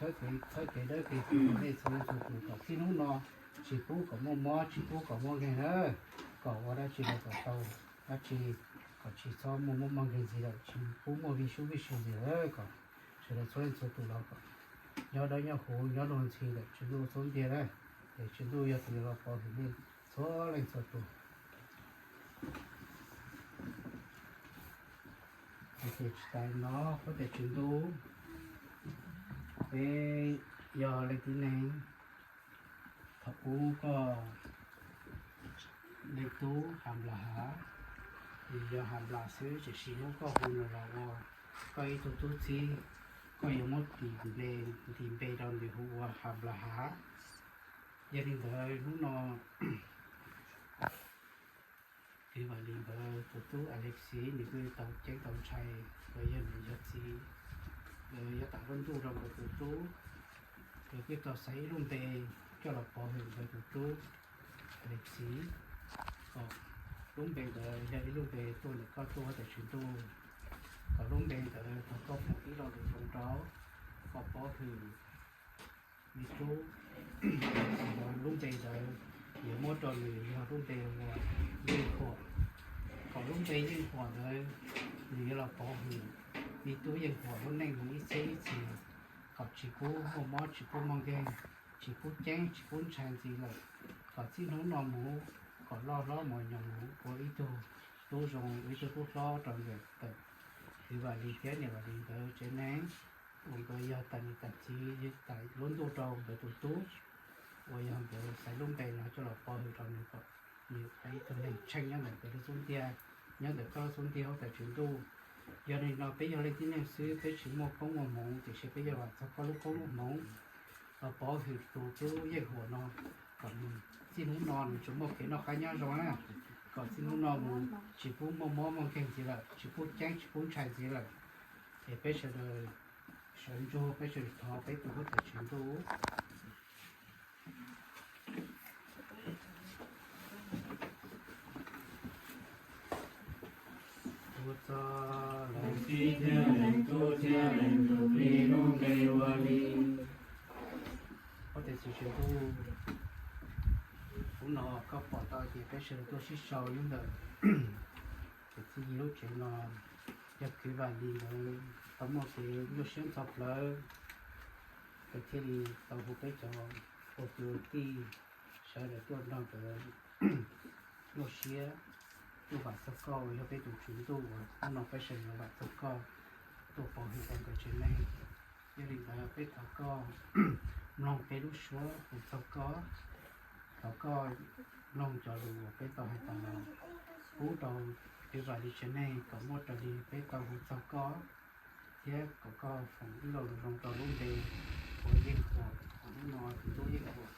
Txhawb kev dawb kev qhua rau nej txhua leej txhua tus kom txij hnub no tsis pub kom muaj mob, tsis pub kom muaj nkeeg na, kom ua dab tsi los kom tau dab tsi, kom tsis txhob muaj mob muaj nkeeg ntxiv lawm, tsis pub muaj vij sub vij sw ntxiv lawm, kom sawv daws txhua leej txhua tus los kom nyob dawb nyob huv, nyob luag ntxhi lawm, Tswv Ntuj txhub ntiag na. Es Tswv Ntuj yog tus yuav los pov hwm nej txhua leej txhua tus. Ces tsis tas no, huab tais Tswv Ntuj, peb yog leej tib neeg, thaum ub koj leej tub Has Nplas Hav, yog Has Nplas xwb, tiam sis hnub koj hu nws los ua koj ib tug tub txib, koj yuav muab tis npe, ntis npe rau nws hu ua Has Nplas Hav. Yog li ntawd hnub no kwv Vam Lis nkawd tus tub Alexis nws kuj tau ceeb tau ntshai, los yog nws yog txiv, los yog tas lub ntuj rau nkawd tus tub, nkawd kuj tau xaiv ib lub npe coj los pov hwm nkawd tus tub Alexis, kom lub npe ntawd yog ib lub npe tuaj ntawm koj tuaj huab tais Tswv Ntuj, kom lub npe ntawd thaum koj foom ib lo lus zoo rau, kom pov hwm me tub, lub npe ntawd yuav muab rau nws yog lub npe hu ua Yeej Huam. Kom lub npe Yeej Huam ntawd nws yuav los pov hwm me tub Yeej Huam lub neej mus ib txhiab ib txhis, kom tsis pub muaj mob tsis pub muaj nkeeg, tsis pub ceeb tsis pub ntshai ntxiv lawm, kom txij hnub no mus kom loj hlob mos nyoos mus ua ib tug tub zoo, ua ib tug tub hlob rau nkawd tawm kwv Vam Lis thiab niam Vam Lis nkawd tsev neeg, uas nkawd yog tais niam tais txiv, tais lub ntuj rau nkawd tus tub, uas yog nkawd xaiv lub npe no coj los pov hwm rau nws kom nws ua ib tug neeg tsheej nyob ntawm nkawd lub xub ntiag, nyob ntawm koj lub xub ntiag huab tais Tswv Ntuj. Yog li no peb yog leej tib neeg xwb, peb tsis muaj koob muaj hmoov, tiam sis peb yuav vam txog koj lub koob lub hmoov los pov hwm tus tub Yeej Huam no, kom nws txij hnub no nws tsuas muaj kev noj qab nyob zoo na, kom txij hnub no mus tsis pub muaj mob muaj nkeeg ntxiv lawm, tsis pub ceeb tsis pub ntshai ntxiv lawm. Es peb sawv daws sawv ntsug, peb sawv daws thov peb tus huab tais Tswv Ntuj. Ua txog leej txiv thiab leej tub thiab leej ntxhais lub npe ua li. Huab tais Tswv Ntuj, hnub no koj pom tau tias peb sawv daws tuaj sib sau nyob ntawm ces txij li lub tsev no, yog kwv Vam Lis nkawd tau muaj kev nyuaj siab ntxhov plawv, nkawd thiaj li tau hu peb cov ua kwv ua tij sawv daws tuaj nrog nkawd nyuaj siab, tuaj vam txog koj uas yog peb tus Tswv Ntuj uas hnub no peb sawv daws yuav vam txog koj, tuaj pov hwm rau nkawd tsev neeg. Yog li ntawd peb thov koj mloog peb lub suab hu txog koj, thov koj mloog cov lus uas peb tau hais tas los pub rau kwv Vam Lis tsev neeg kom muaj raws li peb tau hu txog koj, thiab kom koj foom ib lo lus zoo rau lub npe uas Yeej Huam, hnub no tus tub Yeej Huam,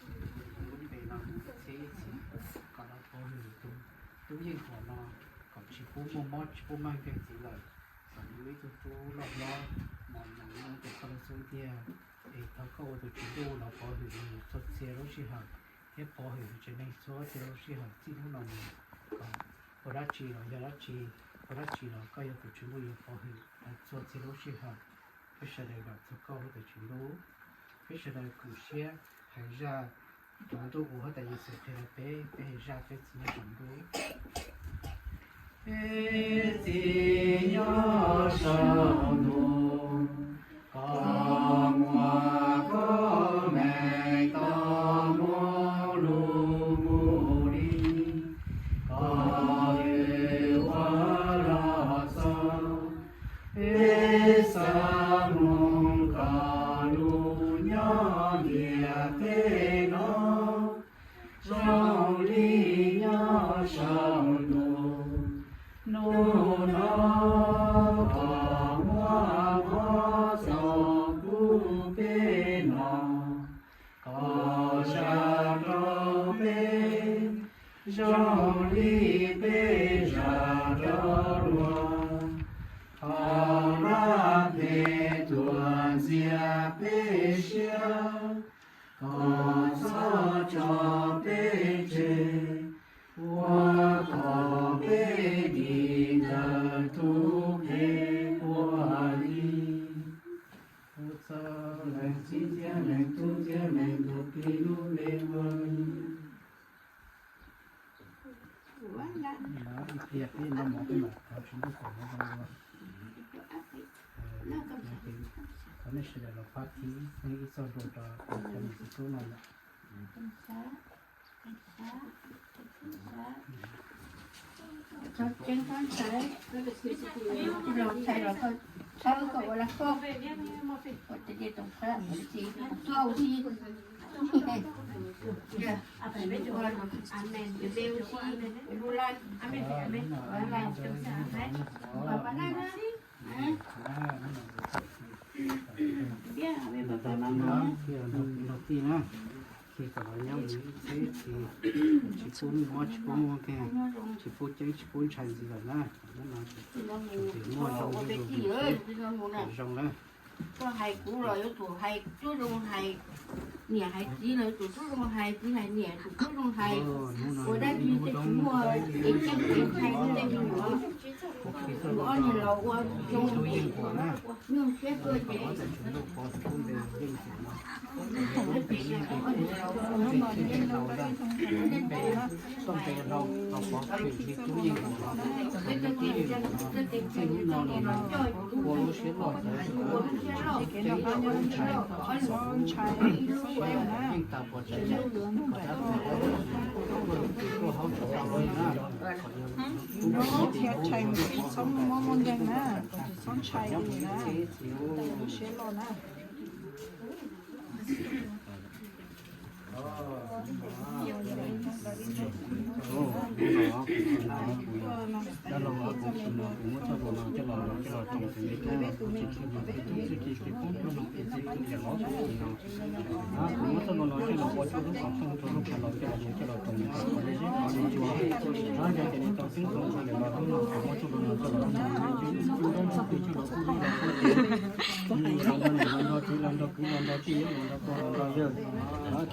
lub npe no mus ib txhiab ib txhis, kom los pov hwm tus tub Yeej Huam no, kom tsis pub muaj mob tsis pub muaj nkeeg ntxiv lawm, kom nws ua ib tug tub loj hlob mos nyoos nyob ntawm koj lub xub ntiag. Es thov koj ua tus Tswv Ntuj los pov hwm nws txhua txhia lub sij hawm, thiab pov hwm nws tsev neeg txhua txhia lub sij hawm txij hnub no mus, kom ua dab tsi los yog dab tsi, ua dab tsi los koj yog tus Tswv Ntuj yuav pov hwm lawv txhua txhia lub sij hawm. Peb sawv daws vam txog koj huab tais Tswv Ntuj, peb sawv daws koom siab hais zaj Tswv Ntuj uas huab tais Yexus qhia rau peb, peb hais zaj peb txiv nyob saum ntuj. Peb txiv nyob saum ntuj, koj muaj koj meej tau muaj lus mus li, koj hwm ua los txog. Peb xav mloog koj lus nyob ntiaj teb no, zoo li nyob saum ntuj. Hnub no koj muab koj txoj pub peb no, koj zam rau peb, zoo li peb zam rau luag. Thov nab peb tuaj ntxias peb siab, koj txhob tso peb tseg, ua kom peb dim ntawm tus phem ua li. Ua txog Leej txiv thiab leej tub thiab leej nkauj plig lub npe ua li. Ib pliag peb noj mov peb mam thov Tswv Ntuj foom hmoov zoo dua. Thov nej sawv daws los pab thib neeg ib txoj hlua rau cov niam txiv tub no yom. Txhob ceeb txhob ntshai, tij laug ntshai los koj txhawb koj ua laj koj, ua tej dej toom qhab ua li txiv txuaj ua txiv. Ua laj ua laj ua laj. Nrog tij na, khi kom los nyob mus ib txhis ces tsis pub mob tsis pub muaj kiag, tsis pub ceeb tsis pub ntshai ntxiv lawm na. Hnub no tsuas muaj zoo zoo na. Koj hais kuv los yuav tsum hais tub zoo hais, niam hais txiv los yuav tsum tub zoo hais, txiv hais niam yuav tsum tub zoo hais. Ua dab tsi ces tsis muaj ceeb ceeb ntshai tej me nyuam. Tus ob niag laus ua zoo, nyuaj siab tuaj ces Txhob ntshai, txhob ntshai, txhob muaj mob muaj nkeeg na, txhob ntshai li na, lub siab loj na.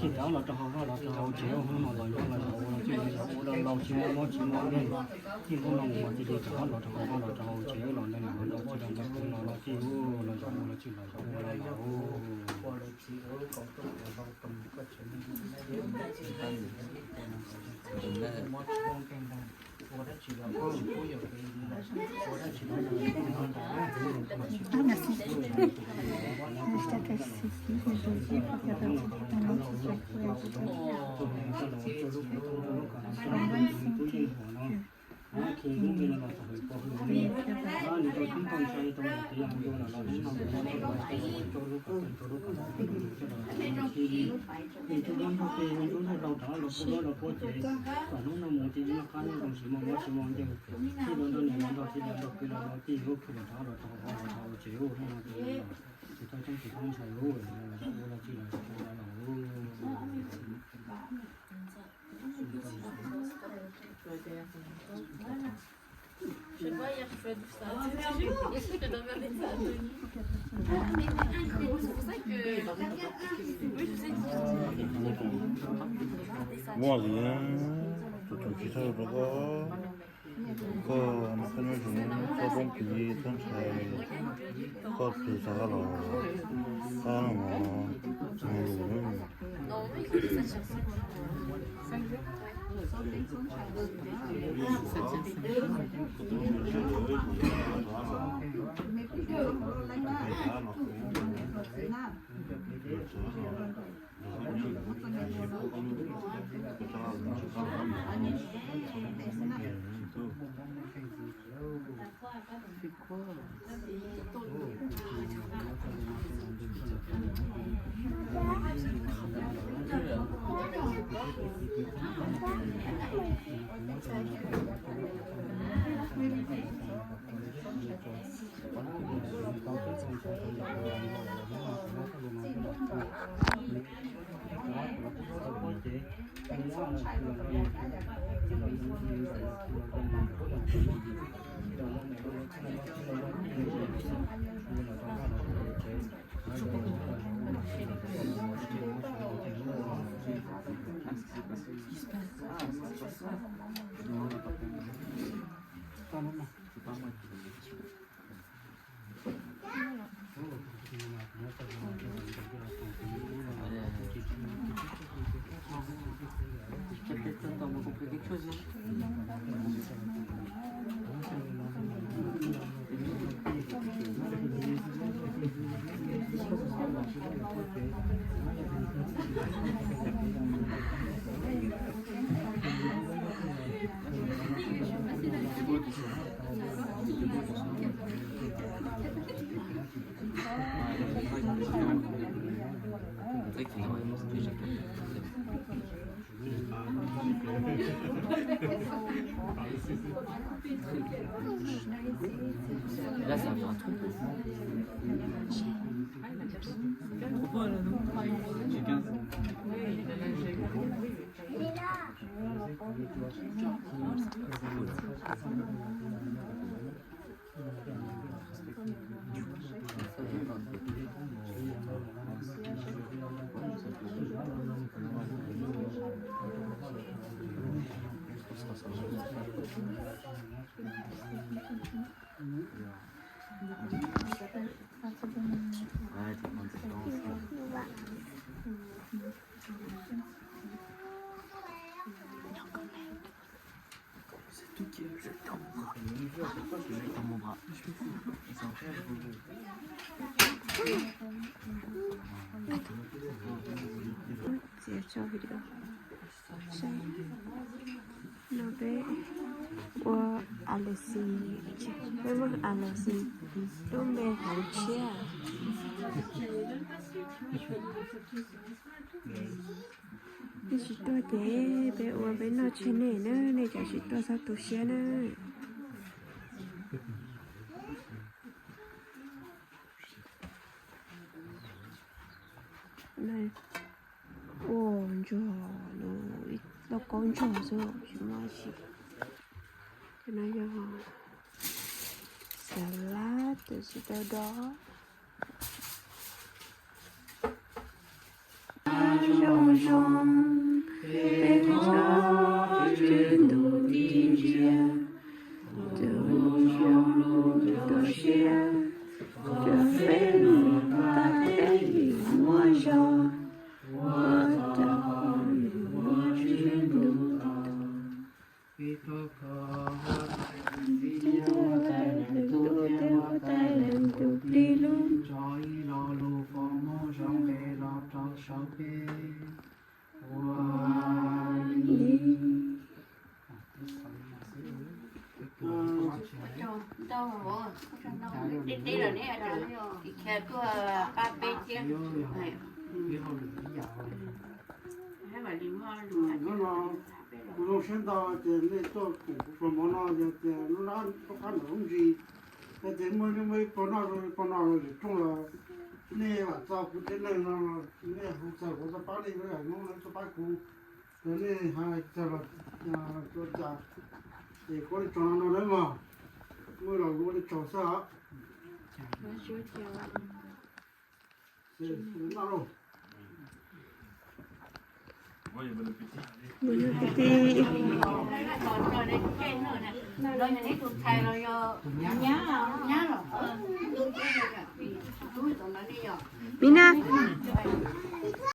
Khi cov los rau hauv vaj los rau hauv tsev, hnub no los nyob los zov ua los tsuj los zov ua los laus tsis muaj mob tsis muaj nkeeg. Txij hnub no mus ces cov los rau hauv vaj los rau hauv tsev los ntawd los nrog tij los nrog kwv los nrog tij los zov ua los tsuj los zov ua los laus. Khi lub npe no los txog hauv paus hwj li, nws tau tib tau ntshai tau nyiam tias yog tus no los hnub no mus no tau los tau ua rau lub kom tau rau lub kom tau rau coj los tau khi li. Nws tau nrog nrog peb nrog nrog laus rov los puag los puag ces kom hnub no mus ces noj qab nyob zoo tsis muaj mob tsis muaj nkeeg. Tij los nrog niam los nrog txiv los nrog kwv los nrog tij lub khi los rov los rau hauv los rau hauv tsev hnub no ces tsis tau ceeb tsis tau ntshai lub los zov ua los tsuj los zov ua los laus. Muaj li, tus tus tsis txhob rau koj, koj noj qab nyob zoo, koj poob kev txhob ntshai, koj tus xav los, koj no, Là, ça fait un trou. Txiav tso video. No peb ua Alexis, peb muab Alexis lub npe hauv tshiab. Nej tsis tuaj ces peb ua peb noj tseg nej na, nej cov tsis tuaj txhob tu siab na. Ua ntsuag no, ib lauj kaub ntsuag xwb tsis muaj dab tsi. Cov no yog xav lab tab sis tau do. Zoo zoo, peb tsob tswb ntuj dim ntsia, tus zoo tu siab, rau peb mus tau peb lim muab zog, ua rau ua tswb ntuj. Tib tug tais leej tub thiab ua tais leej tub plig lub. Tso ib lo lus foom mob zoo nqe los rau saum peb. Ua li. Hnub no kuv zoo siab ntau ces nej tuaj koom kuv faus mov no yog tias lub nab tuaj qab nram lub ntsis, yog tias muaj ib pog noj zoo pog no los zim rooj los nej vam txog kuv tsev neeg no, nej hu txog kuv tuaj pab nej, hnub no tuaj pab kuv, yog nej hais txog los ua cas es kuv ua li tsaug no no nawb mog, muaj los kuv ua li tsaug xwb os. Bon appetit. Mina.